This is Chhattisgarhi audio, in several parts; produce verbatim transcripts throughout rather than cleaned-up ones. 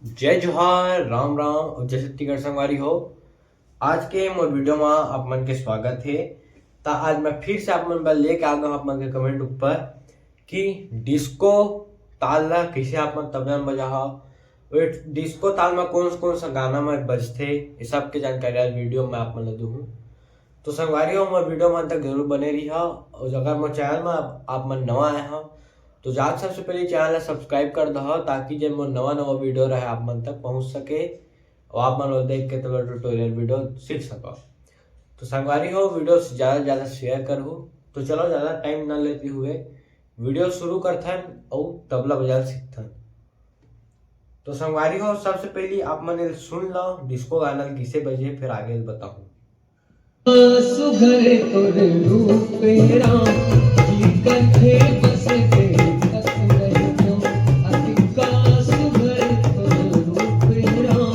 जय जोहार, राम राम और जय छत्तीसगढ़ संगवारी हो। आज के मोर वीडियो में आप मन के स्वागत हे। त आज मैं फिर से आप मन बर लेके आ गया हूँ आप मन के कमेंट ऊपर कि डिस्को ताल ला कैसे आप मन तबला में बजाहा, और डिस्को ताल में कौन कौन सा गाना में बजथे, ये सब के जानकारी आज वीडियो में आप मन ला दूहूँ। तो संगवारी हो, मोर वीडियो मन तक जरूर बने रही हो, और अगर मोर चैनल में आप, आप मन नवा आए हो तो जाके सबसे पहले चैनल ला सब्सक्राइब कर दहो, ताकि जब मोर नवा नवा वीडियो रहे आप मन तक पहुँच सके और आप मन वो देख के तबला ट्यूटोरियल वीडियो सीख सको। तो संगवारी हो, वीडियो से ज़्यादा से ज़्यादा शेयर करहू। तो चलो, ज़्यादा टाइम ना लेते हुए वीडियो शुरू करथन और तबला बजाल सीखथन। तो संगवारी हो, सबसे पहली आप मन सुन लो डिस्को गाना किसे बजे, फिर आगे बताऊँ। सुघर तोर रूप राम, जी करथे बस तेरे तक नहीं तो। अति का सुघर तोर रूप राम,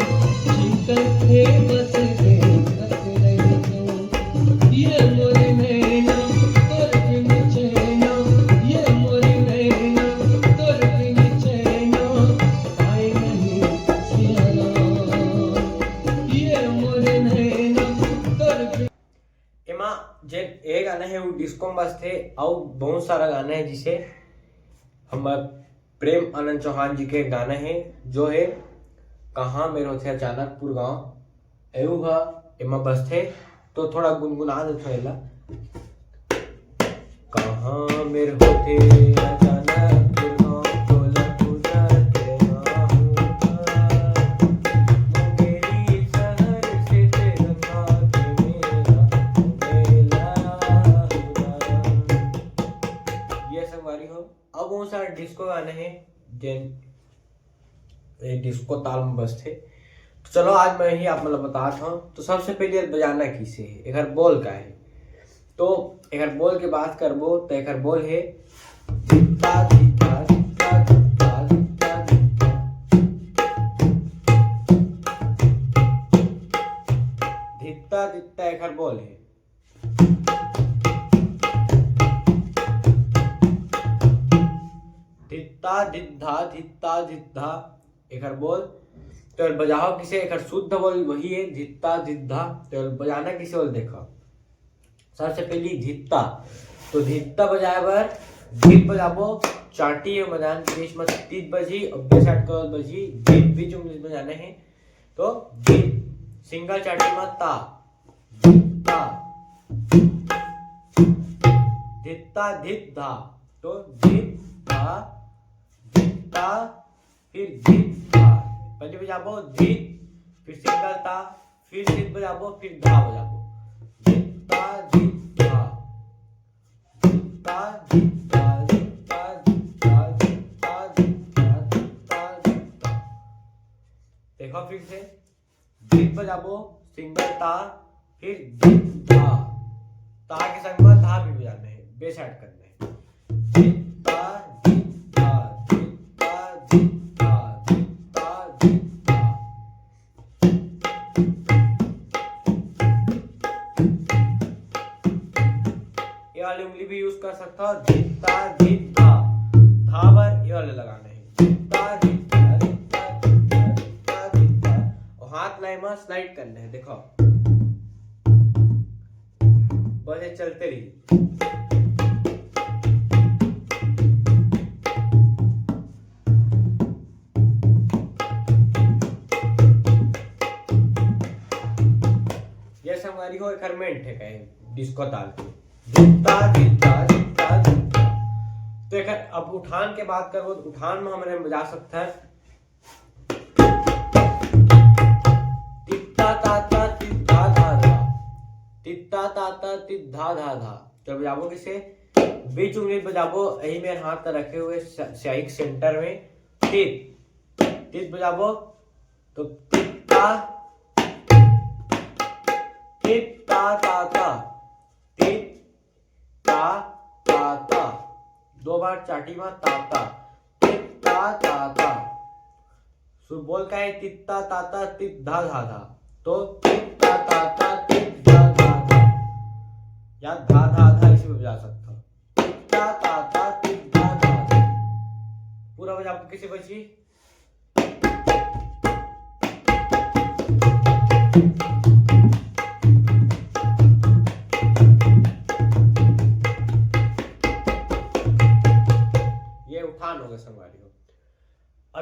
जी करथे बस तेरे तक नहीं तो। ये मोर नैना, तोर बिन चैना, ये मोर नैना, तोर बिन चैना, आए नहीं सियाना। ये मोर नैना, तोर बिन एमा जे ए गाना है वो डिस्को में बजथे, अउ बहुत सारा गाना है, जिसे हमर प्रेम आनंद चौहान जी के गाना है, जो है कहाँ मेर होथे अचानकपुर गाँव, एहू ह एमा बजथे। तो थोड़ा गुनगुना देथो एला। कहाँ मेर होथे अचानकपुर गाँव, तोला पूजा के आहूँ गा। मुंगेली शहर से तेरंगा के मेला, मेला हुआ। ये संगवारी हो, अब बहुत सारा डिस्को गाने हैं, जेन ये डिस्को ताल में बजथे। तो चलो, आज मैं ही आप मतलब बतात हूँ। तो सबसे पहले बजाना किसे है, एकर बोल का है। तो एकर बोल के बात करबो, तो एकर बोल है धित्ता, धित्ता, धित्ता, धित्ता, धित्ता, धित्ता। धित्ता, धित्ता एकर बोल है। धित्ता, धिद्धा, धित्ता, धिद्धा, एकर बोल। तो एल बजाओ किसे, एकर शुद्ध बोल वही है, धित्ता, धिद्धा। तो एल बजाना किसे बोल, देखो, सबसे पहली धित्ता। तो धित्ता बजाए बर धित बजाबो, चाटी है मदान के बीच में तित बजी और बेसाट कल बजी, धित बीच में बजाना है। तो धित, सिंगल चाटी में ता, धित्ता, धित्ता, धित धा। तो धित धा, धित्ता, फिर धित धा। पहले बजाबो धित, फिर सिंगल ता, फिर धित बजाबो, फिर धा बजाबो। धित्ता, धित धा। धित्ता, धित धा, धित्ता, धित धा, धित्ता, धित धा, धित्ता, धित धा। देखो फिर से, धित बजाबो, सिंगल ता, फिर धित धा। ता के संग में धा भी बजाना है, बेसाट करना है। धित्ता, धित धा, धित्ता, धित धा, धित्ता, धित धा। ये वाली उंगली भी यूज़ कर सकता हो, धित्ता, धित धा। धा बर ये वाले लगाने हैं, धित्ता, धित धा, धित्ता, धित धा, धित्ता, धित धा। और हाथ लाई में स्लाइड करने हैं, देखो, बस ये चलते रही। ये संगवारी हो, एकर मेन ठेका है डिस्को ताल के। धित्ता, धित्ता, धित्ता, धित्ता। तो एकर अब उठान के बात करबो, तो उठान में हमरे बजा सकता है तित्ता, ताता, तिद्धा, धाधा। तित्ता, ताता, तिद्धा, धाधा। तो बजाबो किसे? बीच उंगली बजाबो, यही मेर हाथ रखे हुए स-, स्याही के सेंटर में। तित, तित बजाबो, तो तित्ता, तित्ता, ताता, तित, ता, ता, ता। दो बार चाटी में ता, ता। तित्ता, ता, ता। सुर बोल का है, तित्ता, ता, ता, तित, धा, धा, धा। तो तित्ता, ता, ता, तित, धा, धा, धा। या धा, धा, धा, इसी में बजा सकता हूँ। तित्ता, ता, ता, तित, धा, धा, धा। पूरा बजा आपको किसी बची?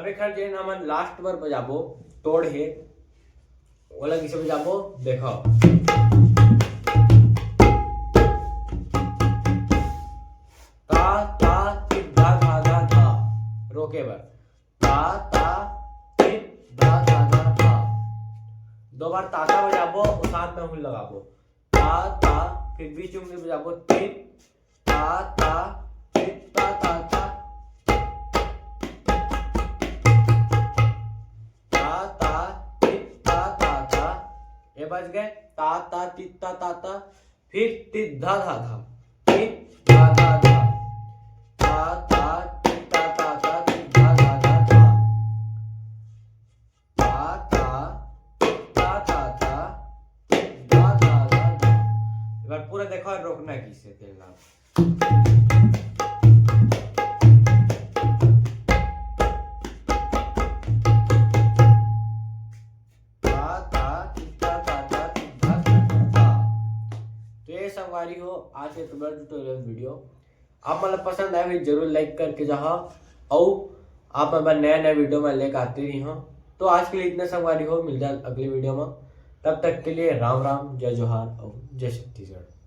एखर जेन हमन लास्ट बर बजाबो, तोड़ हे, ओला कइसे बजाबो, देखो। ता, ता, ति, धा, धा, धा, धा। रोके बर। ता, ता, ति, धा, धा, धा, धा। दो बार ताता बजाबो, अउ साथ में हुल लगाबो। ता, ता, फिर बीच उंगली बजाबो, ति, ता, ता, ति, ता, ता, ता। ता, ता, ति, ता, ता, ता। ये बज गए ता, ता, ति, ता, ता, ता। फिर ति, धा, धा, धा। ति, धा, धा, धा। ता, ता, ति, ता, ता, ता, ति, धा, धा, धा, धा। ता, ता, ता, ता, ता, धा, धा, धा, धा। एक बार पूरा देखो और रोकना है किसे तेल ना। ता, ता, ति, ता, ता, ता, ति, धा, धा, धा, धा। तो ये संगवारी हो आज के तुमरा ट्यूटोरियल वीडियो। आप मन ला पसंद आए होही जरूर लाइक करके जाहा, अउ आप मन बर नया नया वीडियो में लेके आते रही हूँ। तो आज के लिए इतना संगवारी हो, मिल जाए अगले वीडियो में। तब तक के लिए राम राम, जय जोहार अउ जय छत्तीसगढ़।